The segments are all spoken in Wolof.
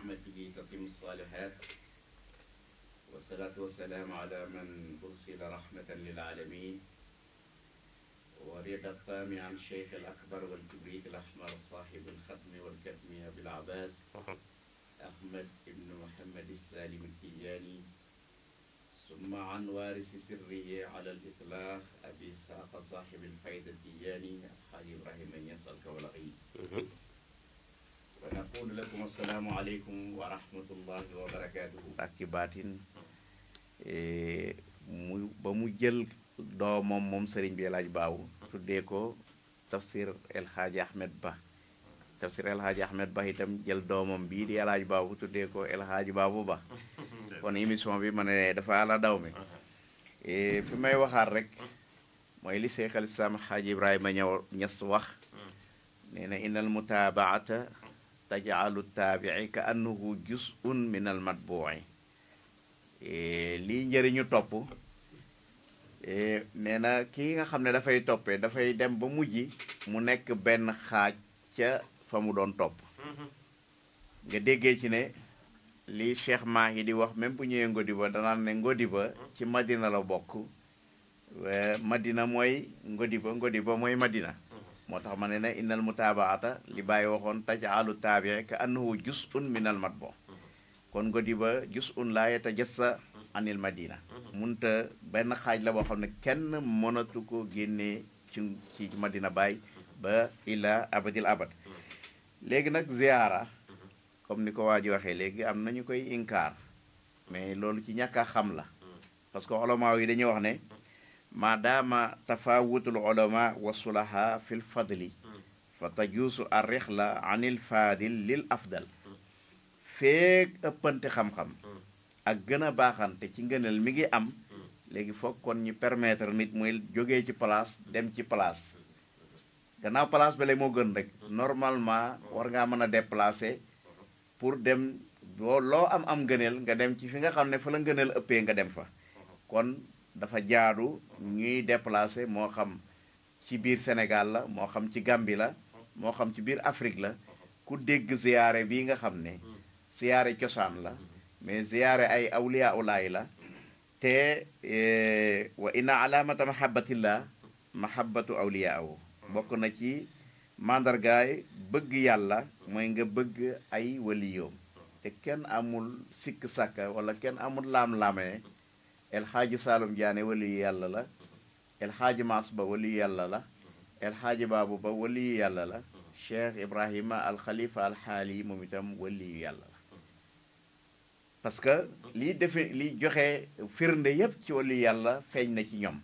برحمته تتم الصالحات والصلاة والسلام على من أرسل رحمة للعالمين ورضا التام عن الشيخ الأكبر والكبريت الأحمر صاحب الختم والكتم أبي العباس أحمد بن محمد السالم التيجاني ثم عن وارث سره على الإطلاق أبي إسحاق صاحب الفيض التيجاني الحاج إبراهيم يس الكولغي ونقول لكم السلام عليكم ورحمة الله وبركاته. akibatin ba mu jël doomam moom sëriñ bi El Hadj Baabu tuddee ko tafsir El Hadj Ahmed Ba tafsir El Hadj Ahmed Ba itam jël doomam bii di El Hadj Baabu tuddee ko El Hadj Baabu Ba kon émission bi ma ne dafa ala daw mi fi may waxaat rek mooy li Cheikh al Islam Hadj Ibrahima Ñas wax nee na innal mutaabaata tajaalu taabii ka annahu juz'un min al matbu'i lii njëriñu topp nee na kii nga xam ne dafay toppee dafay dem ba mujj mu nekk benn xaaj ca fa mu doon topp nga déggee ci ne li Cheikh Mahi di wax même bu ñëwee Ngodiba danaan ne Ngodiba ci Madina la bokk Madina mooy Ngodiba mooy Madina moo tax ma ne ne innal mutaabaata li bàyyi waxoon tajaalu taabii ka annahu juz'un min al matbu' kon Ngodiba juz'un laa yatajassa anil Madina munta benn xaaj la boo xam ne kenn mënatu ko génnee ci Madina Baay ba ila abadil abad léegi nag ziyaara comme ni ko waa ji waxee léegi am nañu koy inkaar mais loolu ci ñàkk a xam la parce que ulama yi dañuy wax ne maadaama tafawutul ulama wa sulaha fil fadli fa tajuusu ar-rihla anil fadil lil afdal feek ëppante xam-xam ak gën a baaxante ci ngëneel mi ngi am léegi foog kon ñu permettre nit muy jógee ci place dem ci place gannaaw place ba lay moo gën rek normalement war ngaa mën a déplacer pour dem loo am ngëneel nga dem ci fi nga xam ne fa la ngëneel ëppee nga dem fa kon dafa jaadu ñuy déplacer moo xam ci biir Sénégal la moo xam ci Gambie la moo xam ci biir Afrique la ku dégg ziyaare bii nga xam ne ziyaare cosaan la mais ziyaare ay awliya ulaay la te wa inna alaamata mahabbatillah mahabbatu awliyaahu bokk na ci mandargaay bëgg yàlla mooy nga bëgg ay waliyoom te kenn amul sikk sàkka wala kenn amul laam-laamee El Hadji Saloum Diané waliyu yàlla la El Hadji Maas Ba waliyu yàlla la El Hadji Baabu Ba waliyu yàlla la Cheikh Ibrahima al Khalifa al Haali moom itam waliyu yàlla la parce que liy joxe firnde yépp ci waliyu yàlla feeñ na ci ñoom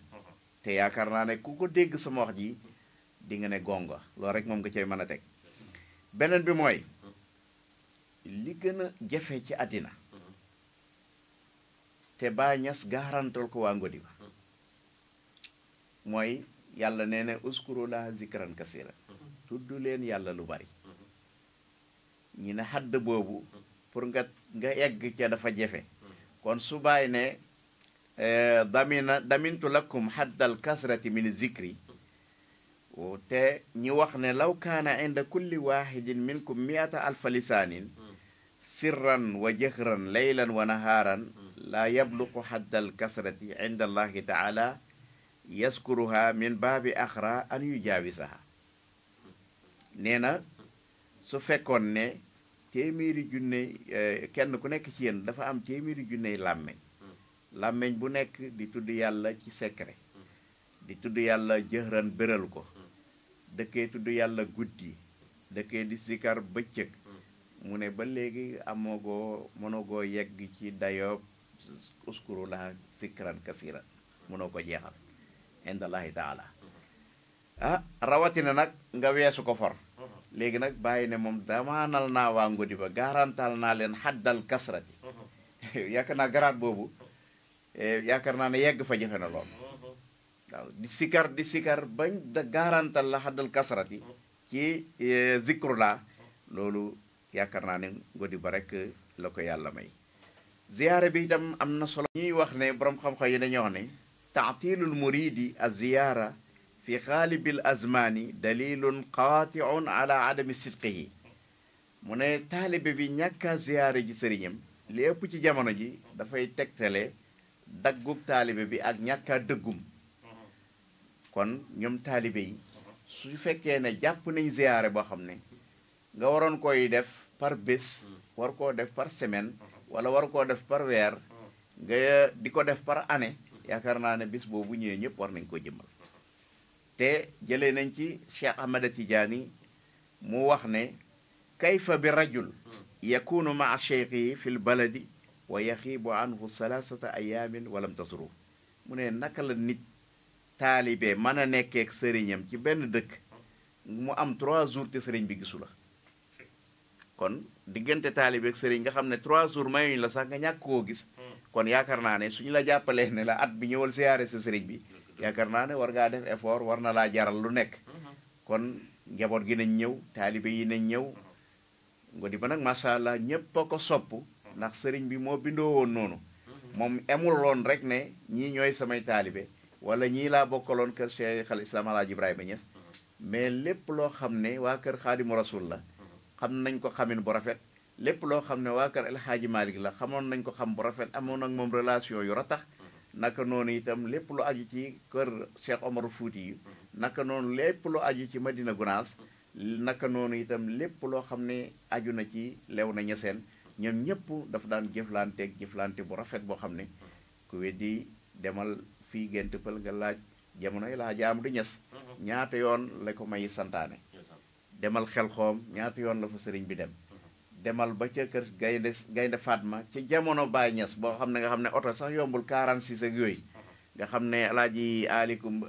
te yaakaar naa ne ku ko dégg sama wax ji di nga ne gonga loolu rek moom nga cay mën a teg beneen bi mooy li gën a jafe ci àddina te Baay Ñas gaarantal ko waa Ngodiba mooy yàlla nee na uskuru laa zikran kasira tudd leen yàlla lu bari ñi ne xadd boobu pour nga egg ca dafa jafe kon su Baay ne damintu lakum xaddal kasrati min zikri te ñi wax ne law kaana inda kulli wahidin minkum miata alfa lisaanin sirran wa jahran laylan wa nahaaran laa yabluqu haddal kasrati inda allahi taala yaskuruha min baabi axra an yujaawisaha nee na su fekkoon ne téeméeri junne kenn ku nekk ci yéen dafa am téeméeri junney làmmeñ bu nekk di tudd yàlla ci secret di tudd yàlla jëhran béral ko dëkkee tudd yàlla guddi dëkkee di sikar bëccëg mu ne ba léegi mënogoo yegg ci dayoob uskuru la sikran kasira mënoo ko jeexal indallahi taala rawatina nag nga weesu ko for léegi nag bàyyi ne moom damaanal naa waa Ngodiba garantal naa leen xaddal kasrati yaakaar naa garaat boobu yaakaar naa ne yegg fa jafe na lool waaw di sikar bañ da garantal la xaddal kasrati ci zikru la loolu yaakaar naa ne Ngodiba rek la ko yàlla may ziyaare bi itam am na solo ñuy wax ne borom xam-xam yi dañuy wax ne taatilul muridi az ziyaara fi xaalibil azmaani dalilun qaatiun ala adami sidqihi mu ne taalibe bi ñàkk a ziyaare ji sëriñam li ëpp ci jamono ji dafay tegtale daggug taalibe bi ak ñàkk a dëggum kon ñoom taalibe yi su fekkee ne jàpp nañ ziyaare boo xam ne nga waroon koy def par bés war koo def par semaine wala war koo def par weer nga di ko def par année yaakaar naa ne bis boobu ñëwee ñëpp war nañ ko jëmmal te jëlee nañ ci Cheikh Ahmad Tidiane mu wax ne kayfa bi rajul yakunu maa cheikhihi fi l baladi wa yaxiibu anhu salaasata ayaamin walam tasru mu ne naka la nit taalibe mën a nekkeek sëriñam ci benn dëkk mu am 3 jours te sëriñ bi gisu la kon diggante taalibe ak sëriñ nga xam ne 3 jours mayuñ la sax nga ñàkk koo gis kon yaakaar naa ne suñu la jàppalee ne la at bi ñëwal siyaare sa sëriñ bi yaakaar naa ne war ngaa def effort war na laa jaral lu nekk kon njaboot gi nañ ñëw taalibe yi nañ ñëw ngodi ba nag macha allah ñëpp a ko sopp ndax sëriñ bi moo bindoo woon noonu moom emuloon rek ne ñii ñooy samay taalibe wala ñii laa bokkaloon kër Cheikh al Islam Alaaji Ibrahima Niass mais lépp loo xam ne waa kër Xaadimu Rasul la xam nañ ko xamin bu rafet lépp loo xam ne waa kër El Hadji Malick la xamoon nañ ko xam bu rafet amoon ak moom relation yu ratax naka noonu itam lépp lu aju ci kër Cheikh Omar Fouti yi naka noonu lépp lu aju ci Madina Gunaas naka noonu itam lépp loo xam ne aju na ci Léona Niassène ñoom ñëpp dafa daan jëflante bu rafet boo xam ne ku weddi demal fii Gént Pël nga laaj jamonoy laa jaam du ñes ñaata yoon la ko may santaane demal Xelxoom ñaata yoon la fa sëriñ bi dem demal ba ca kër gaynde Fatma ci jamono Baay Ñas boo xam ne nga xam ne oto sax yombul 46 ak yooyu nga xam ne alaaji alikum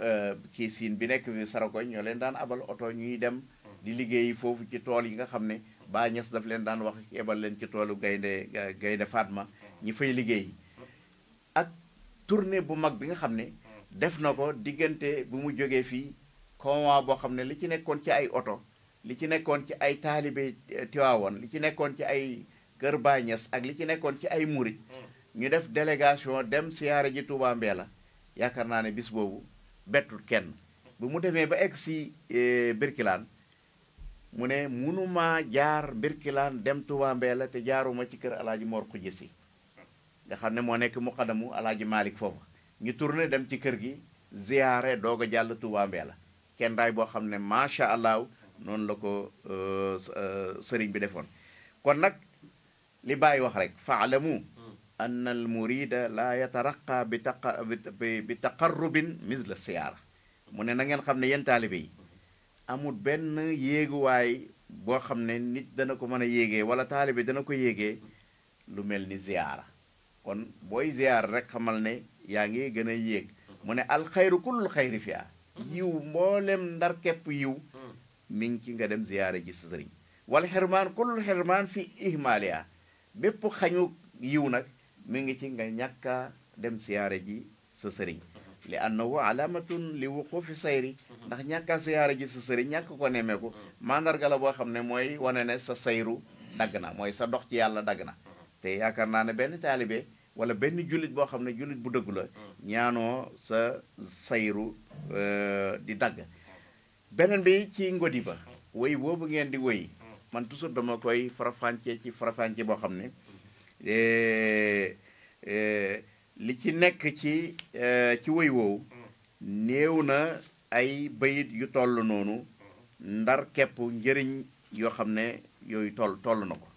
kii siin bi nekk fi Sarakoñ ñoo leen daan abal oto ñuy dem di liggéey foofu ci tool yi nga xam ne Baay Ñas daf leen daan wax yebal leen ci toolu gaynde Fatma ñi fay liggéey ak tournée bu mag bi nga xam ne def na ko diggante bu mu jógee fii convoi boo xam ne li ci nekkoon ci ay oto li ci nekkoon ci ay taalibe Tiwaawoon li ci nekkoon ci ay kër Baay Ñas ak li ci nekkoon ci ay murit ñu def délégation dem siyaare ji Touba Mbella yaakaar naa ne bis boobu bettul kenn bu mu demee ba egg si Birkilaan mu ne mënuma jaar Birkilaan dem Touba Mbella te jaaruma ci kër alaaji Mor Xujje Si nga xam ne moo nekk muqaddamu alaaji Malick foofu ñu tourné dem ci kër gi ziyaare doog a jàll Touba Mbella kenn daay boo xam ne macha allah noonu la ko sëriñ bi defoon kon nag li bàyyi wax rek faalamu an al murida la yataraqa bi taqarrubin misla siyaara mu ne na ngeen xam ne yéen taalibe yi amul benn yéeguwaay boo xam ne nit dana ko mën a yéegee wala taalibe dana ko yéegee lu mel ni ziyaara kon booy ziyaara rek xamal ne yaa ngi gën a yéeg mu ne alxayru kullul xayri fiha yiw mboolem ndar képp yiw mi ngi ci nga dem ziyaare ji sa sëriñ wala xirmaan kullul xirmaan fi ihmaaliha bépp xañu yiw nag mi ngi ci nga ñàkka dem ziyaare ji sa sëriñ li annahu alaamatun li wuqufi sayri ndax ñàkka ziyaare ji sa sëriñ ñàkk ko nemmeeku mandarga la boo xam ne mooy wane ne sa sayru dagg na mooy sa dox ci yàlla dagg na te yaakaar naa ne benn taalibe wala benn jullit boo xam ne jullit bu dëggu la ñaanoo sa sayru di dagg beneen bi ci ngodi ba woy boobu ngeen di woy man toujours dama koy farafànce ci farafànce boo xam ne li ci nekk ci woy woowu néew na ay bayit yu toll noonu ndar kepp njëriñ yoo xam ne yooyu toll na ko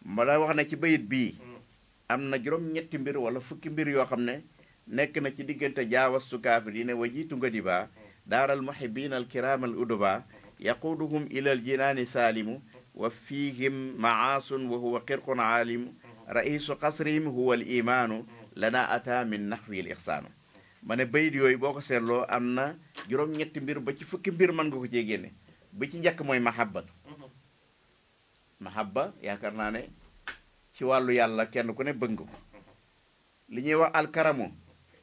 ma daa wax ne ci bayit bii am na juróom-ñetti mbir wala fukki mbir yoo xam ne nekk na ci diggante jaawastu kaafir yi ne wa jiitu ngodi ba daaral muhibbin al kiram al uduba yaquuduhum ila al jinaani saalimu wa fihim maasun wa huwa xirqun aalimu raisu qasrihim huwa al imaanu lana ata min naxwi al ixsaanu ma ne bayit yooyu boo ko seetloo am na juróom-ñetti mbir ba ci fukki mbir mën nga ko cee génne bi ci njëkk mooy mahabbatu mahabba yaakaar naa ne ci wàllu yàlla kenn ku ne bëgg ko li ñuy wax alkaramu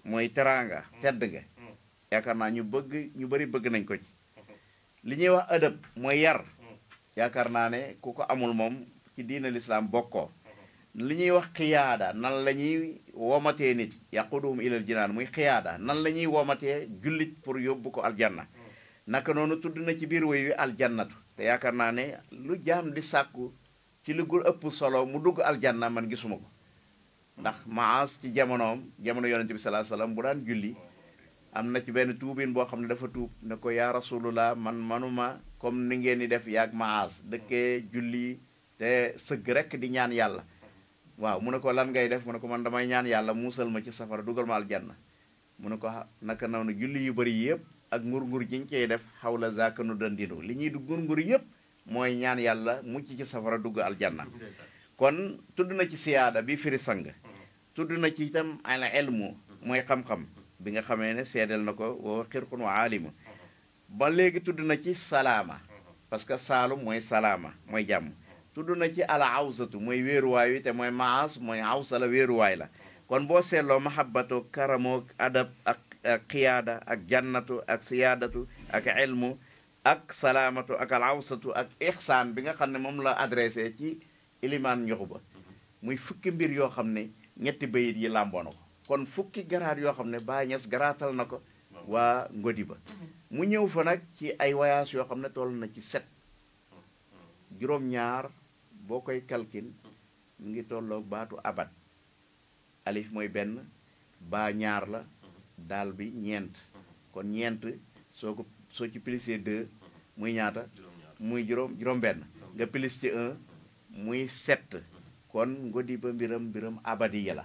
mooy teraanga tedd nga yaakaar naa ñu bari bëgg nañ ko ci li ñuy wax adab mooy yar yaakaar naa ne ku ko amul moom ci diina lislaam bokkoo li ñuy wax xiyaada nan la ñuy womatee nit yaquduhum ilal jinaan muy xiyaada nan la ñuy womatee jullit pour yóbbu ko aljanna naka noonu tudd na ci biir woy wi aljannatu te yaakaar naa ne lu jaam di sàkku ci li gu ëpp solo mu dugg aljanna man gisuma ko ndax Maas ci jamono yonente bi sallallahu alayhi wasallam bu daan julli am na ci benn tuubin boo xam ne dafa tuub ne ko yaa rasulullah man manuma comme ni ngeen di def yaag Maas dëkkee julli te sëgg rek di ñaan yàlla waaw mu ne ko lan ngay def mu ne ko man damay ñaan yàlla muusal ma ci safara dugal ma aljanna mu ne ko naka noonu julli yu bëri yëpp ak ngur-ngur jiñ cey def xawla zaaka nu dandinu li ñuy du ngur-ngur yëpp mooy ñaan yàlla mucc ci safara dugg aljanna kon tudd na ci siyaada bi firi sang tudd na ci itam al ilmu mooy xam-xam bi nga xamee ne seedal na ko wa xirqun wa aalimu ba léegi tudd na ci salaama parce que saalum mooy salaama mooy jàmm tudd na ci al awsatu mooy wéeruwaay wi te mooy maas mooy awsa la wéeruwaay la kon boo seetloo mahabbatu karamoo adab ak qiyaada ak jannatu ak siyaadatu ak ilmu ak salaamatu ak al awsatu ak ihsaan bi nga xam ne moom la adressé ci ilimaan ñoxu ba muy fukki mbir yoo xam ne ñetti bayit yi làmboo na ko kon fukki garaat yoo xam ne Baay Ñas garaatal na ko waa Ngodiba mu ñëw fa nag ci ay voyage yoo xam ne toll na ci 7 juróom-ñaar boo koy calcul mu ngi tolloog baatu abad alif mooy benn baa ñaar la daal bi ñeent kon ñeent soo ci plisee 2 muy ñaata muy juróom benn nga plis ci 1 muy 7 kon Ngodiba mbiram abadiya la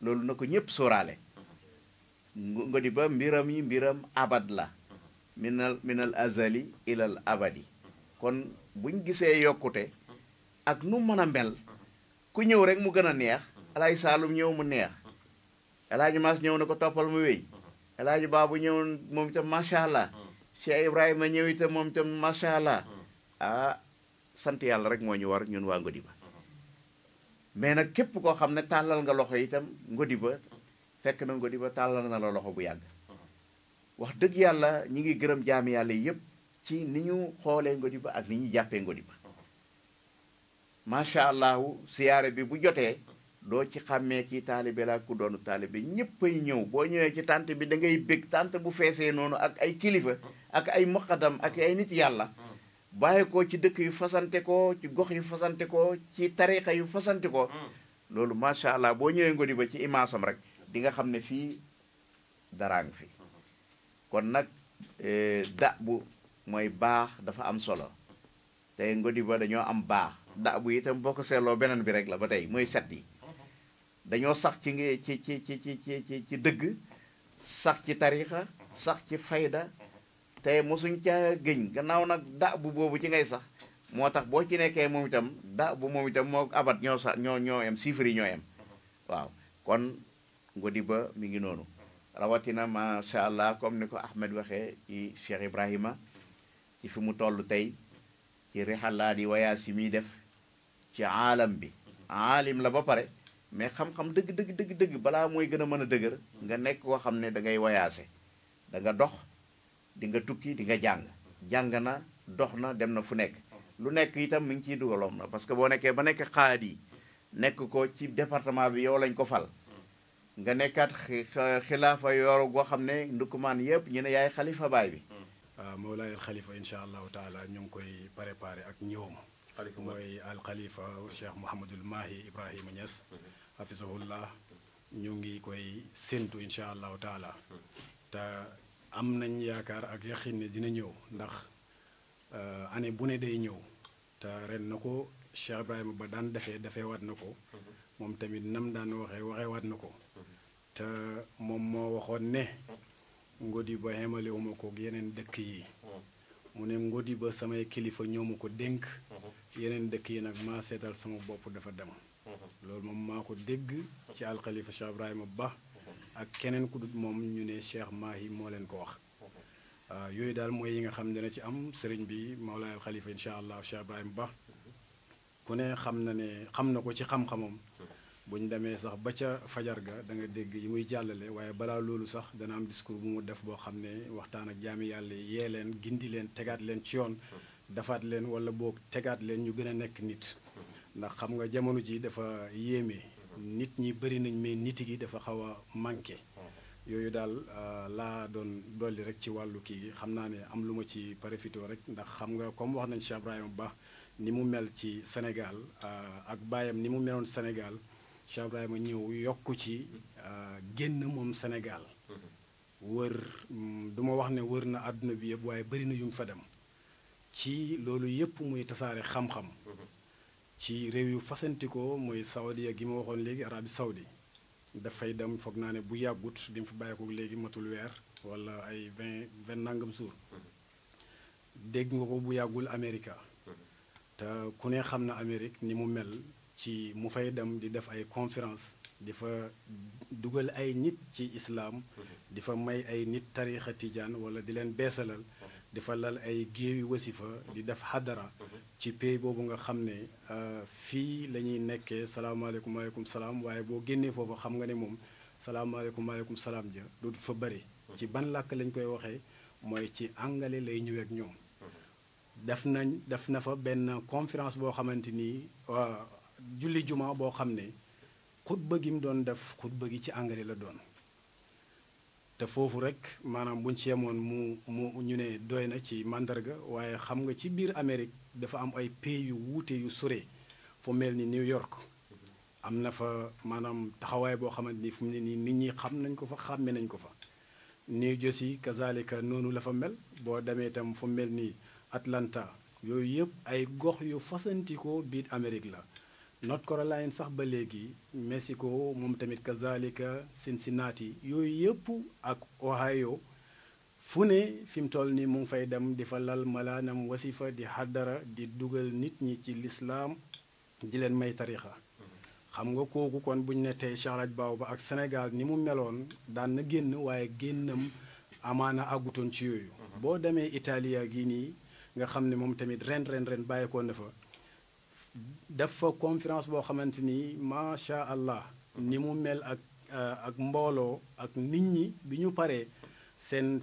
loolu na ko ñëpp sóoraale Ngodiba mbiram abad la minal azali ilal abadi kon buñ gisee yokkute ak nu mën a mel ku ñëw rek mu gën a neex Alaaji Saalum ñëw mu neex Alaaji Maas ñëw na ko toppal mu wéy Alaaji Baabu ñëw moom itam macha allah Cheikh Ibrahima ñëw itam moom itam macha allah sant yàlla rek moo ñu war ñun waa Ngodiba mais nag képp koo xam ne tàllal nga loxo itam Ngodiba fekk na Ngodiba tàllal na la loxo bu yàgg wax dëgg yàlla ñi ngi gërëm jaami yàlla yépp ci ni ñu xoolee Ngodiba ak ni ñu jàppee Ngodiba macha allahu siyaare bi bu jotee doo ci xàmmee kii taalibe la ku doonu taalibe ñëppay ñëw boo ñëwee ci tànt bi da ngay bég tànt bu feesee noonu ak ay kilifa ak ay muqaddam ak ay nit yàlla bàyyi ko ci dëkk yu fasante ko ci gox yu fasante ko ci tarixa yu fasante ko loolu macha allah boo ñëwee Ngodiba ci imaasam rek di nga xam ne fii daraa ngi fi kon nag da bu mooy baax dafa am solo te Ngodiba dañoo am baax da bu itam boo ko seetloo beneen bi rek la ba tey mooy set yi dañoo sax ci ci dëgg sax ci tarixa sax ci fayda te mosuñ ca gëñ gannaaw nag da bu boobu ci ngay sax moo tax boo ci nekkee moom itam da bu moom itam moo abat ñoo sax ñoo em chiffres yi ñoo em waaw kon Ngodiba mi ngi noonu rawatina macha allah comme ni ko Ahmed waxee ci Cheikh Ibrahima ci fi mu toll tey ci rixalaat yi wayaas yi muy def ci aalam bi aalim la ba pare mais xam-xam dëgg balaa mooy gën a mën a dëgër nga nekk koo xam ne da ngay wayaase da nga dox di nga tukki di nga jàng na dox na dem na fu nekk lu nekk itam mi ngi ciy dugaloom na parce que boo nekkee ba nekk xaadi nekk ko ci département bi yow lañ ko fal nga nekkaat xilaafa yoru goo xam ne ndukumaan yëpp ñu ne yaay xalifa baay bi waaw Mawlaay al Khalifa incha allahu taala ñu ngi koy préparé ak ñëwam mooy al Khalifa Cheikh Mouhamadul Mahi Ibrahima Niass hafizahullah ñu ngi koy séntu incha allahu taala te am nañ yaakaar ak yaxin ne dina ñëw ndax année bu ne day ñëw te ren na ko Cheikh Ibrahima ba daan defee waat na ko moom tamit nam daan waxee waat na ko te moom moo waxoon ne Ngodiba xemalewuma ko yeneen dëkk yi mu ne Ngodiba samay kilifa ñoo ma ko dénk yeneen dëkk yi nag maa seetal sama bopp dafa dem loolu moom maa ko dégg ci alxalifa Cheikh Ibrahima Ba ak keneen ku dut moom ñu ne Cheikh Mahi moo leen ko wax waaw yooyu daal mooy yi nga xam ne dina ci am sëriñ bi Mawlaay al Khalifa incha allah Cheikh Ibrahima Ba ku ne xam na ko ci xam-xamam bu ñu demee sax ba ca fajar ga da nga dégg yi muy jàllale waaye balaa loolu sax dana am discours bu mu def boo xam ne waxtaan ak jaami yàlla yee leen gindi leen tegaat leen ci yoon defaat leen wala boog tegaat leen ñu gën a nekk nit ndax xam nga jamono ji dafa yéeme nit ñi bëri nañ mais nit gi dafa xaw a manqué yooyu daal laa doon dolli rek ci wàllu kii xam naa ne am lu ma ci profité rek ndax xam nga comme wax nañ Cheikh Ibrahima Ba ni mu mel ci Sénégal ak baayam ni mu meloon Sénégal Cheikh Ibrahima ñëw yokku ci génn moom Sénégal wër du ma wax ne wër na àdduna bi yëpp waaye bëri na yu mu fa dem ci loolu yëpp muy tasaare xam-xam ci réew yu fasantikoo mooy Saoudia gi ma waxoon léegi Arabie Saoudi dafay dem foog naa ne bu yàggut bi mu fi bàyyeekoo léegi matul weer wala ay 20 nangam jours dégg nga ko bu yàggul Amérique te ku ne xam na Amérique ni mu mel ci mu fay dem di def ay conférence di fa dugal ay nit ci islaam di fa may ay nit tariixa tijaan wala di leen beesalal di fa lal ay géewi wasifa di def xadara ci pays boobu nga xam ne fii la ñuy nekkee salaamaaleykum maaleykum salaam waaye boo génnee foofu xam nga ne moom salaamaaleykum maaleykum salaam ja dootul fa bëri ci ban làkk lañ koy waxee mooy ci angale lay ñëwee ak ñoom def na fa benn conférence boo xamante ni julli juma boo xam ne xutba gi mu doon def xutba gi ci angale la doon te foofu rek maanaam buñ ci yemoon mu ñu ne doy na ci màndarga waaye xam nga ci biir Amérique dafa am ay pays yu wuute yu sore fu mel ni New York am na fa maanaam taxawaay boo xamante ni fu mu ne nii nit ñi xam nañ ko fa xàmme nañ ko fa New Jersey kazalika noonu la fa mel boo demee itam fu mel ni Atlanta yooyu yëpp ay gox yu fasantikoo biir Amérique la North Carolina sax ba léegi Mexico moom tamit kazalika Cincinnati yooyu yëpp ak Ohio fu ne fi mu toll nii mu ngi fay dem di fa lal malaanam wasifa di xaddara di dugal nit ñi ci lislaam di leen may tarixa xam nga kooku kon buñ ne tey Cheikh Alhaj Baba ak Sénégal ni mu meloon daan na génn waaye génnam amaana àggutoon ci yooyu boo demee Italia gi nii nga xam ne moom tamit ren bàyyeekoon na fa def fa conférence boo xamante ni macha allah ni mu mel ak mbooloo ak nit ñi bi ñu paree seen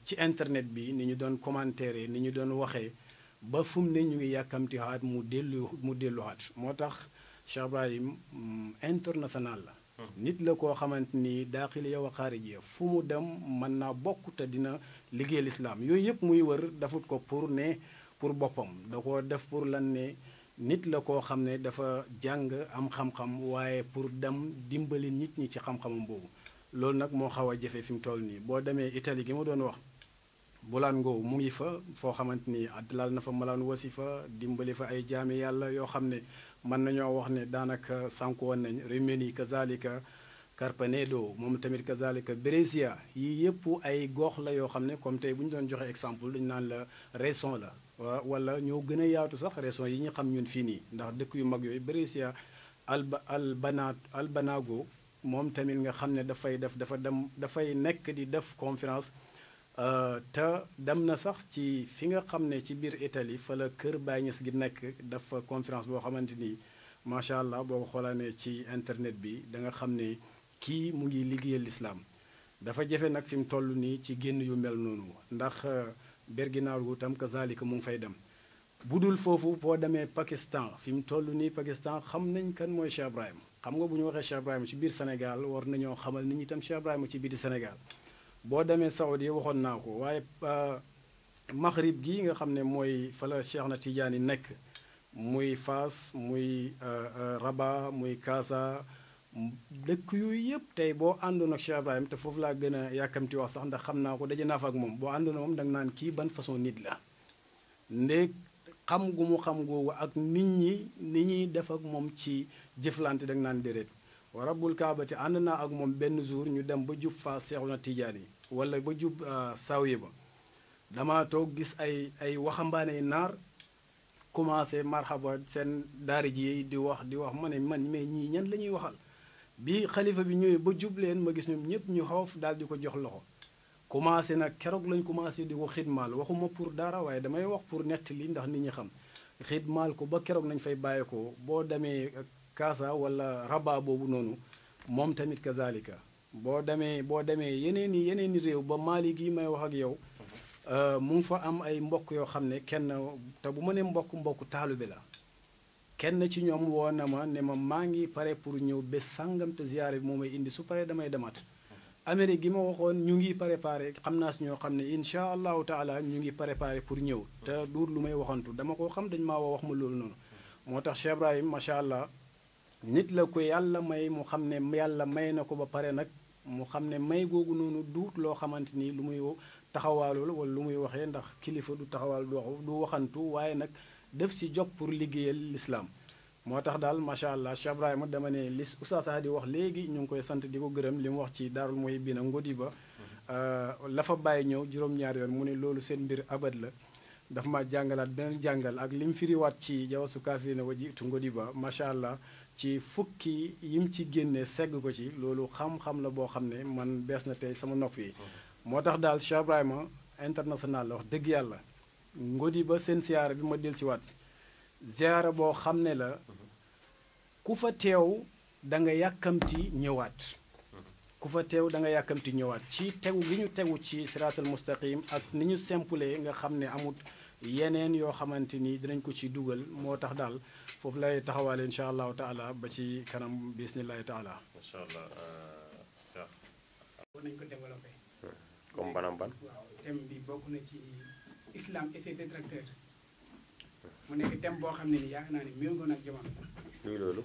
ci internet bi ni ñu doon commentaire ni ñu doon waxee ba fu mu ne ñu ngi yàkkamti xaat mu delluwaat moo tax Cheikh Ibrahim international la nit la koo xamante ni daaxiliya wa xaarijiya fu mu dem mën naa bokk te dina liggéey lislaam yooyu yëpp muy wër dafut ko pour boppam da ko def pour lan ne nit la koo xam ne dafa jàng am xam-xam waaye pour dem dimbali nit ñi ci xam-xamam boobu loolu nag moo xaw a jafe fi mu toll nii boo demee Italie gi ma doon wax bulaan ngoow mu ngi fa foo xamante ni laal na fa malaan wasifa dimbali fa ay jaami yàlla yoo xam ne mën nañoo wax ne daanaka sànku woon nañ Rimini kazalika Carpenedo moom tamit kazalika Brescia yii yëpp ay gox la yoo xam ne comme tey bu ñu doon joxe exemple dañu naan la région la wala ñoo gën a yaatu sax région yi ñu xam ñun fii nii ndax dëkk yu mag yooyu Brescia Albanago moom tamit nga xam ne dafay nekk di def conférence te dem na sax ci fi nga xam ne ci biir Italie fa la kër Baay Ñas gi nekk dafa conférence boo xamante ni macha allah boo ko xoolaanee ci internet bi da nga xam ne kii mu ngi liggéeyal lislaam dafa jafe nag fi mu toll nii ci génn yu mel noonu ndax berginaaru tam kazalika mu ngi fay dem bu dul foofu boo demee Pakistan fi mu toll nii Pakistan xam nañ kan mooy Cheikh Ibrahima xam nga bu ñu waxee Cheikh Ibrahima ci biir Sénégal war nañoo xamal nit ñi tam Cheikh Ibrahima ci biir Sénégal boo demee Saoudi waxoon naa ko waaye Maghrib gi nga xam ne mooy fa la Cheikh na Tidiane nekk muy Fass muy Rabat muy Casa dëkk yooyu yëpp tey boo àndoon ak Cheikh Ibrahima te foofu laa gën a yàkkamti wax sax ndax xam naa ko daje naa fa ak moom boo àndoon moom da nga naan kii ban façon nit la ndéeg xam gu mu xam googu ak nit ñi ni ñuy def ak moom ci jëflante da nga naan déedéet wa rabbul kaabati ànd naa ak moom benn jour ñu dem ba jub Fass Cheikh na Tidiane yi wala ba jub Sawiya ba dama toog gis ay waxambaane naar commencé marhaba seen daari ji di wax ma ne man mais ñii ñan la ñuy waxal bi xalifa bi ñëwee ba jub leen ma gis ñoom ñëpp ñu xoof daal di ko jox loxo commencé nag keroog lañ commencé di ko xidmaal waxuma pour dara waaye damay wax pour nettali ndax nit ñi xam xidmaal ko ba keroog nañ fay bàyyi ko boo demee Kaasa wala Rabat boobu noonu moom tamit kazalika boo demee yeneen i réew ba Mali gi may wax ak yow mu ngi fa am ay mbokk yoo xam ne kenn te bu ma ne mbokk taalibe la kenn ci ñoom woo na ma ne ma maa ngi pare pour ñëw bés sàngam te ziyaare bi moo may indi su paree damay demaat Amérique gi ma waxoon ñu ngi préparé xam naa si ñoo xam ne incha allahu taala ñu ngi préparé pour ñëw te duur lu may waxantu dama ko xam dañ maa wax ma loolu noonu moo tax Cheikh Ibrahim macha allah nit la ko yàlla may mu xam ne yàlla may na ko ba pare nag mu xam ne may googu noonu duut loo xamante ni lu muy taxawaalu la wala lu muy waxee ndax kilifa du taxawaal du waxantu waaye nag def si jóg pour liggéeyal l'islam moo tax daal macha allah Cheikh Ibrahima dama ne li Oustaz di wax léegi ñu ngi koy sant di ko gërëm li mu wax ci Daarul Muhibbina Ngodiba la fa bàyyi ñëw juróom-ñaari yoon mu ne loolu seen mbir abad la dafa ma jàngalaat beneen jàngal ak li mu firiwaat ci jawasu kaafirina wa jiitu Ngodiba macha allah ci fukki yim ci génne segg ko ci loolu xam-xam la boo xam ne man bees na tey sama nopp yi moo tax daal Cheikh Ibrahima international la wax dëgg yàlla Ngodiba seen siyaara bi ma del si waat ziara boo xam ne la ku fa teew da nga yàkkamti ñëwaat ku fa teew da nga yàkkamti ñëwaat ci tegu gi ñu tegu ci siraatal mustaqim ak ni ñu simple nga xam ne amut yeneen yoo xamante ni dinañ ko ci dugal moo tax daal foofu lay taxawaale incha allahu taala ba ci kanam bismillahi taala. macha allah. war nañ ko développé. comme banam ban. waaw thème bi bokk na ci islam et ses détracteurs mu nekk thème boo xam ne ni yaakaar naa ne méngoo na ak jamono. luy loolu.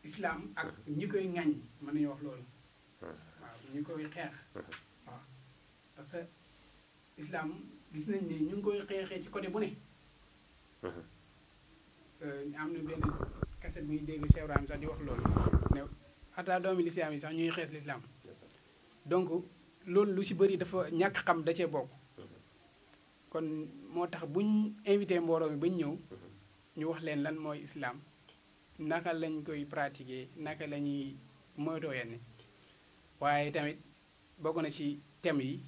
islam ak ñi koy ŋañ mën nañu wax loolu. waaw ñi koy xeex. waaw parce que islam gis nañ ne ñu ngi koy xeexee ci côté bu ne. am na benn kaset bu ñuy dégg Cheikh Ibrahim sax di wax loolu ne xataa doomi lislaam yi sax ñuy xees lislaam donc loolu lu ci bëri dafa ñàkk xam da cee bokk. kon moo tax buñ invité mbooloo mi bañ ñëw ñu wax leen lan mooy islam naka lañ koy pratiquer naka la ñuy moytoo yenn waaye tamit bokk na ci thème yi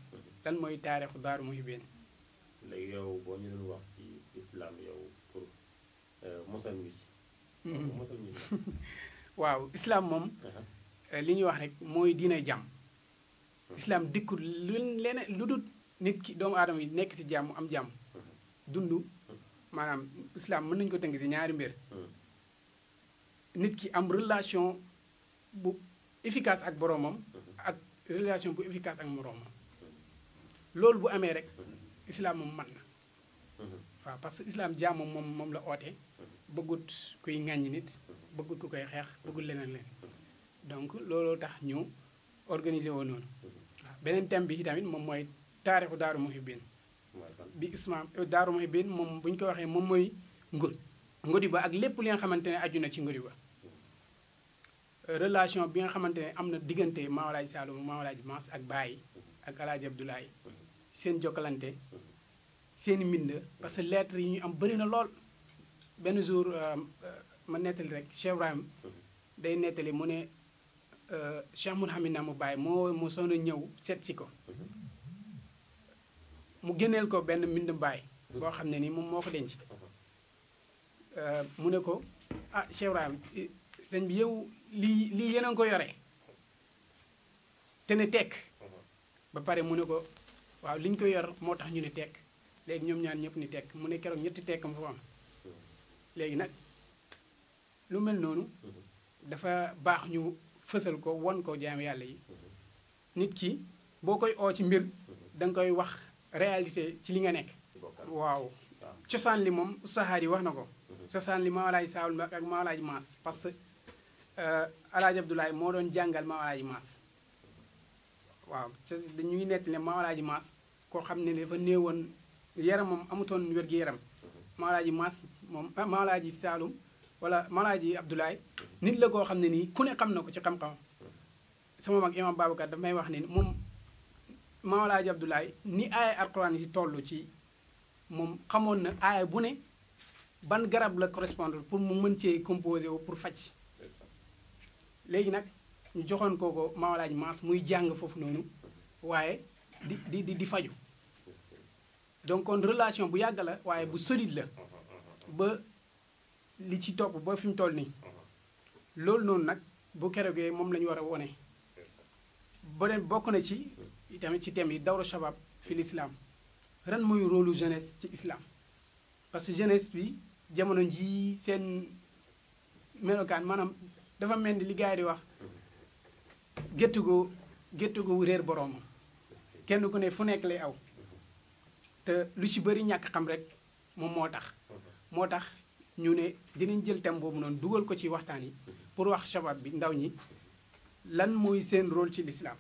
lan mooy taarixu Daaru Muhibbin. léegi yow boo ñu doon wax ci islam yow pour mosal ñu ci. mosal ñu ci. waaw islam moom li ñuy wax rek mooy diina jàmm. islam dikkul lu leneen lu dul nit ki doomu aadama yi nekk ci jàmm am jàmm dund maanaam islam mën nañu ko tënk ci ñaari mbir nit ki am relation bu efficace ak boroomam ak relation bu efficace ak moroomam loolu bu amee rek islam moom mën na waaw parce que islam jàmm moom la oote bëggut kuy ŋàññi nit bëggut ku koy xeex bëggut leneen leen donc looloo tax ñu organiser woo noonu waaw beneen thème bi tamit moom mooy taarixu Daaru Muhibbin bi islam Daaru Muhibbin moom bu ñu ko waxee moom mooy Ngodiba ak lépp li nga xamante ne aju na ci Ngodiba relation bi nga xamante ne am na diggante Maam Alaaji Saalum Maam Alaaji Maas ak Baye ak Alaaji Abdoulaye seen jokkalante seen mbind parce que lettres yi ñu am bëri na lool benn jour ma nettali rek Cheikh Ibrahim day nettali mu ne Cheikh Mouhamed Namou Baye moo soon a ñëw seet si ko mu génneel ko benn mbind Baye boo xam ne ni moom moo ko denc mu ne ko ah Cheikh Ibrahim sëñ bi yow lii yéen a ngi ko yore te ne tekk ba pare mu ne ko waaw li ñu ko yor moo tax ñu ne tekk léegi ñoom ñaar ñëpp ni tekk mu ne keroog ñetti tekk ma fa am léegi nag lu mel noonu dafa baax ñu fësal ko won ko jaam yàlla yi nit ki boo koy oo ci mbir da nga koy wax réalité ci li nga nekk waaw cosaan li moom sahaar yi wax na ko cosaan li Maam Alaaji Saalum ak Maam Alaaji Maas parce que Alaaji Abdoulaye moo doon jàngal Maam Alaaji Maas waaw dañuy nett ne Maam Alaaji Maas koo xam ne dafa néewoon yaramam amutoon wér-gi-yaram Maam Alaaji Maas moom Maam Alaaji Saalum wala Maam Alaaji Abdoulaye nit la koo xam ne nii ku ne xam na ko ci xam-xam sama mag imam Babacar daf may wax ne moom Maam Alaaji Abdoulaye ni aaya alquran yi toll ci moom xamoon na aaya bu ne ban garab la correspondre pour mu mën cee composé wu pour faj léegi nag ñu joxoon ko Maam Alaaji Maas muy jàng foofu noonu waaye di faju donc kon relation bu yàgg la waaye bu solide la ba li ci topp ba fi mu toll nii loolu noonu nag bu keroogee moom la ñu war a wone beneen bokk na ci tamit ci thème yi dawru shabab fi l'islam ren mooy rôle jeunesse ci islam parce que jeunesse bi jamono ji seen melokaan maanaam dafa mel ni li gars yi di wax gétt gu gétt gu réer boroomam kenn ku ne fu nekk lay aw te lu ci bëri ñàkk xam rek moom moo tax ñu ne dinañ jël thème boobu noonu dugal ko ci waxtaan yi pour wax shabab bi ndaw ñi lan mooy seen rôle ci l'islam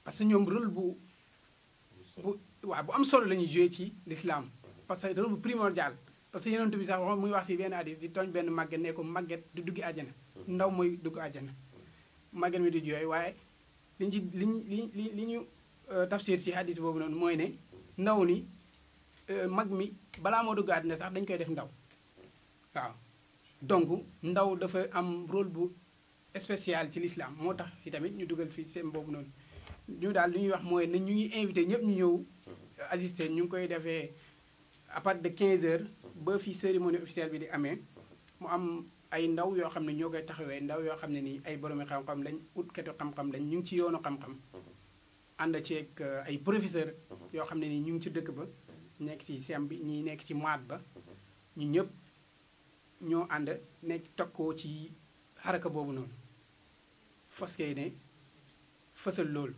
parce que ñoom rôle bu am solo la ñuy joué ci l'islam parce que rôle bu primordial parce que yonent bi sax wax muy wax ci benn hadis di tooñ benn màgget ne ko màgget du duggi àjjana ndaw mooy dugg àjjana màgget mi du jooy waaye li ñu tafsir ci hadis boobu noonu mooy ne ndaw ni mag mi balaa moo dugg àddina sax dañ koy def ndaw waaw donc ndaw dafa am rôle bu spécial ci l'islam moo tax fi tamit ñu dugal fi seen boobu noonu ñu daal li ñuy wax mooy ne ñu ngi invité ñëpp ñu ñëw assister ñu ngi koy defee à partir de 15 heures ba fi cérémonie officielle bi di amee mu am ay ndaw yoo xam ne ñoo koy taxawee ndaw yoo xam ne nii ay boromi xam-xam lañ utkatu xam-xam lañ ñu ngi ci yoonu xam-xam ànd ceeg ay professeur yoo xam ne nii ñu ngi ci dëkk ba nekk ci sem bi ñi nekk ci maat ba ñu ñëpp ñoo ànd nekk tokkoo ci xaraka boobu noonu fas ne fësal loolu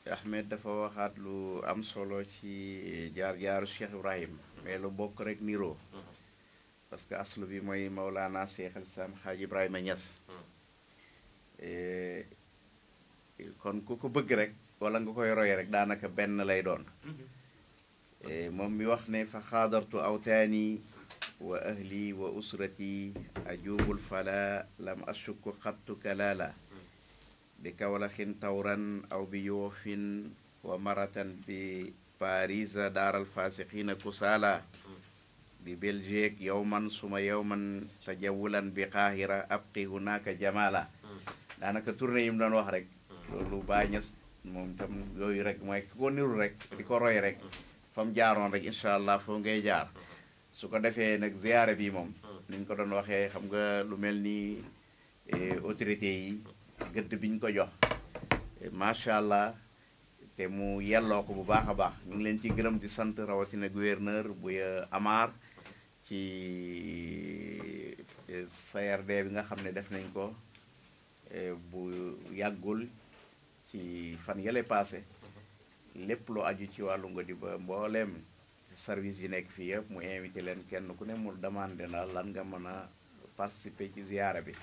Ahmed dafa waxaat lu am solo ci jaar-jaaru Cheikh Ibrahim mais lu bokk rek niroo parce que aslu bi mooy Maulana Cheikh al Islam Hadj Ibrahima Niass kon ku ko bëgg rek wala nga koy roye rek daanaka benn lay doon moom mi wax ne fa xaadartu awtaani wa ahli wa usrati ajubul fala lam ashukku xattu kalala bi kawlaxin tawran aw bi yoofin wa maratan bi parisa daaral fasiqina kusala bi Belgique yowman suma yowman tajawulan bi qaahira abqi hunaka jamala daanaka tournée yi mu doon wax rek loolu Baay Ñas moom tam yooyu rek mooy ko niru rek di ko roy rek fa mu jaaroon rek incha allah foo ngay jaar su ko defee nag ziyaare bi moom niñ ko doon waxee xam nga lu mel ni autorité yi gëdd bi ñu ko jox macha allah te mu yelloo ko bu baax a baax ñu ngi leen ci gërëm di sant rawatina gouverneur bu Amar ci CRD bi nga xam ne def nañ ko bu yàggul ci fan yële passé lépp lu aju ci wàllu Ngodiba mbooleem service yi nekk fii yëpp mu invité leen kenn ku ne mu demandé na lan nga mën a participer ci ziyaara bi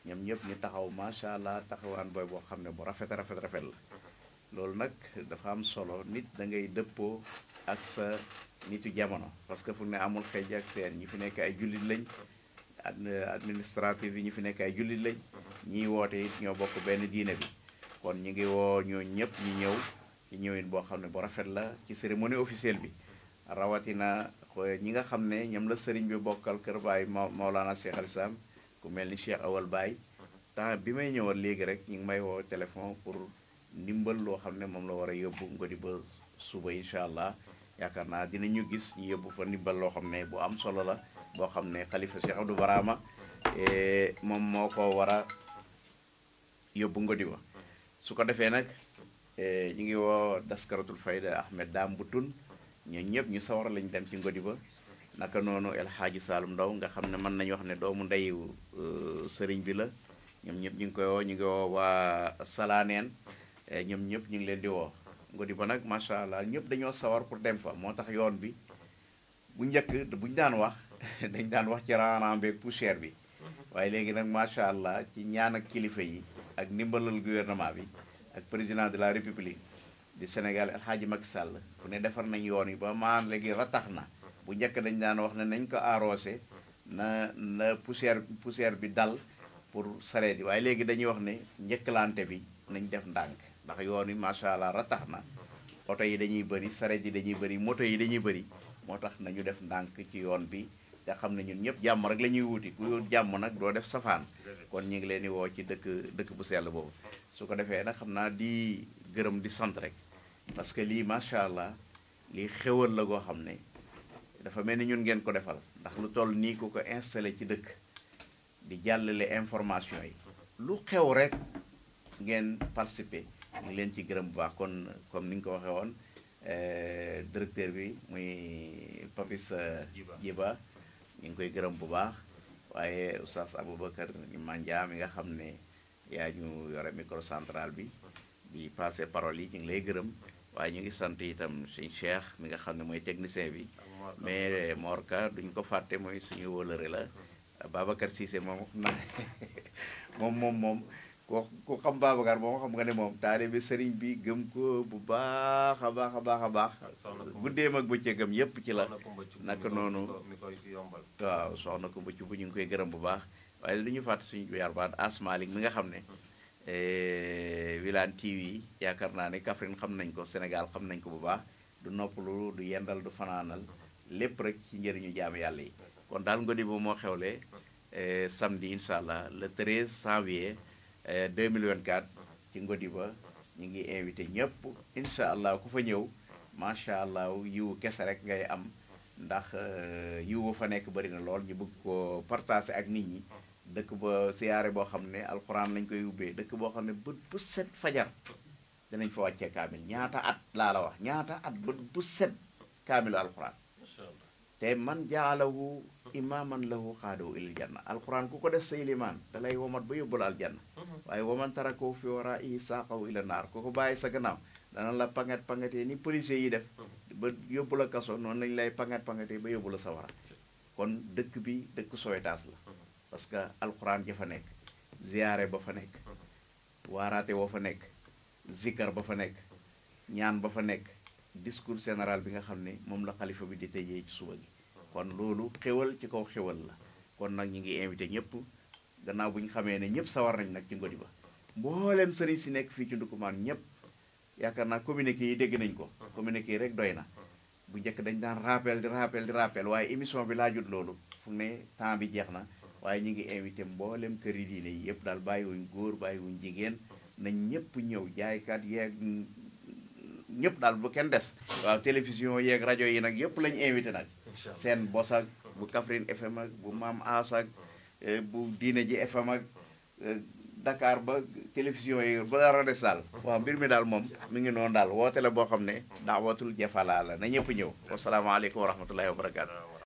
ñoom ñëpp ñu taxaw macha allah taxawaan booy boo xam ne bu rafet la loolu nag dafa am solo nit da ngay dëppoo ak sa nitu jamono parce que fu ne amul xëj ak seen ñi fi nekk ay jullit lañ administratif yi ñi fi nekk ay jullit lañ ñiy woote it ñoo bokk benn diine bi kon ñu ngi woo ñoo ñëpp ñi ñëw ci ñëwin boo xam ne bu rafet la ci cérémonie officielle bi rawatina ñi nga xam ne ñoom la sëriñ bi bokkal kër Baay Maolana Cheikh al Islam ku mel ni Cheikh Awal Baye temps bi may ñëwal léegi rek ñu ngi may woo téléphone pour ndimbal loo xam ne moom la war a yóbbu Ngodiba suba incha allah yaakaar naa dinañu gis ñu yóbbu fa ndimbal loo xam ne bu am solo la boo xam ne xalifa Cheikh Abdou Barama moom moo ko war a yóbbu Ngodiba su ko defee nag ñu ngi woo daskaratul fayda Ahmed Dame Butun ñooñu ñëpp ñu sawar lañ dem ci Ngodiba naka noonu El Hadji Saloum Ndaw nga xam ne mën nañu wax ne doomu ndeyu sëriñ bi la ñoom ñëpp ñu ngi koy woo ñu ngi woo waa Salaneen ñoom ñëpp ñu ngi leen di woo Ngodiba nag macha allah ñëpp dañoo sawar pour dem fa moo tax yoon bi bu njëkk bu ñu daan wax dañ daan wax ci raaraan beeg poussière bi waaye léegi nag macha allah ci ñaan ak kilifa yi ak ndimbalal gouvernement bi ak président de la république du Sénégal El Hadji Macky Sall ku ne defar nañ yoon yi ba maan léegi ratax na bu njëkk dañ daan wax ne nañ ko arrosé na poussière bi dal pour sareet yi waaye léegi dañuy wax ne njëkkalante bi nañ def ndànk ndax yoon yi macha allah ratax na oto yi dañuy bëri sareet yi dañuy bëri moto yi dañuy bëri moo tax nañu def ndànk ci yoon bi te xam ne ñun ñëpp jàmm rek la ñuy wuti ku jàmm nag doo def safaan kon ñu ngi leen di woo ci dëkk bu sell boobu su ko defee nag xam naa di gërëm di sant rek parce que lii macha allah lii xéwal la goo xam ne dafa mel ni ñun ngeen ko defal ndax lu toll nii ku ko installé ci dëkk di jàllale information yi lu xew rek ngeen participer ñu ngi leen ci gërëm bu baax kon comme ni nga ko waxee woon directeur bi muy Papis Djiba ñu ngi koy gërëm bu baax waaye oustaz Aboubacar Mandia mi nga xam ne yaa ñu yore microcentral bi di passé parole yi ñu ngi lay gërëm waaye ñu ngi sant itam suñ Cheikh mi nga xam ne mooy technicien bi mais Morka duñ ko fàtte mooy suñu wëlëre la Babacar Cissé moom xam naa moom ku xam Babacar moom xam nga ne moom taalibe sëriñ bi gëm ko bu baax a baax a baax a baax guddeem ak bëccëgam yépp ci la naka noonu waaw soxna ko bëcc bu ñu ngi koy gërëm bu baax waaye li ñu fàtte suñu yarbaat Asmalik mi nga xam ne Wilane TV yaakaar naa ne Kaffrine xam nañ ko Sénégal xam nañ ko bu baax du noppalu du yendal du fanaanal lépp rek ci njëriñu jaamu yàlla yi kon daal Ngodiba moo xewle samedi incha allah le 13 janvier 2024 ci Ngodiba ñu ngi invité ñëpp incha allah ku fa ñëw macha allah yiwu kese rek ngay am ndax yiwu fa nekk bëri na lool ñu bëgg ko partager ak nit ñi dëkk ba siyaare boo xam ne alxuraan lañ koy ubbee dëkk boo xam ne bët bu set fajar dinañ fa wàccee kaamil ñaata at laa la wax ñaata at bët bu set kaamilu alxuraan te man jaalahu imaaman lahu xaadahu ilal janna alxuraan ku ko def sa ilimaan da lay womat ba yóbbul aljanna waaye waman tarakoo fi waraa'ihi saaqahu ila naar ku ko bàyyi sa gannaaw dana la pangetee ni policiers yi def ba yóbbu la kaso noonu lañ lay pangetee ba yóbbu la sawara kon dëkk bi dëkk Sowétas la parce que alxuraan ja fa nekk ziyaare ba fa nekk waaraate woo fa nekk zikkar ba fa nekk ñaan ba fa nekk discours général bi nga xam ne moom la xalifa bi di tëjee ci suba gi kon loolu xéwal ci kaw xéwal la kon nag ñu ngi invité ñëpp gannaaw bu ñu xamee ne ñëpp sawar nañ nag ci Ngodiba mboolem sëriñ si nekk fii ci Ndoukoumane ñëpp yaakaar naa communiqué yi dégg nañ ko communiqué yi rek doy na bu njëkk dañ daan rappel waaye émission bi laajut loolu fu ne temps bi jeex na waaye ñu ngi invité mboolem kër yi diine yi yëpp daal bàyyiwuñ góor bàyyiwuñ jigéen nañ ñëpp ñëw jaaykat yeeg ñëpp daal bu kenn des waaw télévision yeeg rajo yi nag yëpp lañ invité nag seen bos ak bu Kaffrine FM ak bu Maam As ak bu diine ji FM ak Dakar ba télévision yi ba dara des daal waaw mbir mi daal moom mi ngi noonu daal woote la boo xam ne daawatul jafalaa la na ñëpp ñëw wasalaamaaleykum wa rahmatullahi wa barakaatu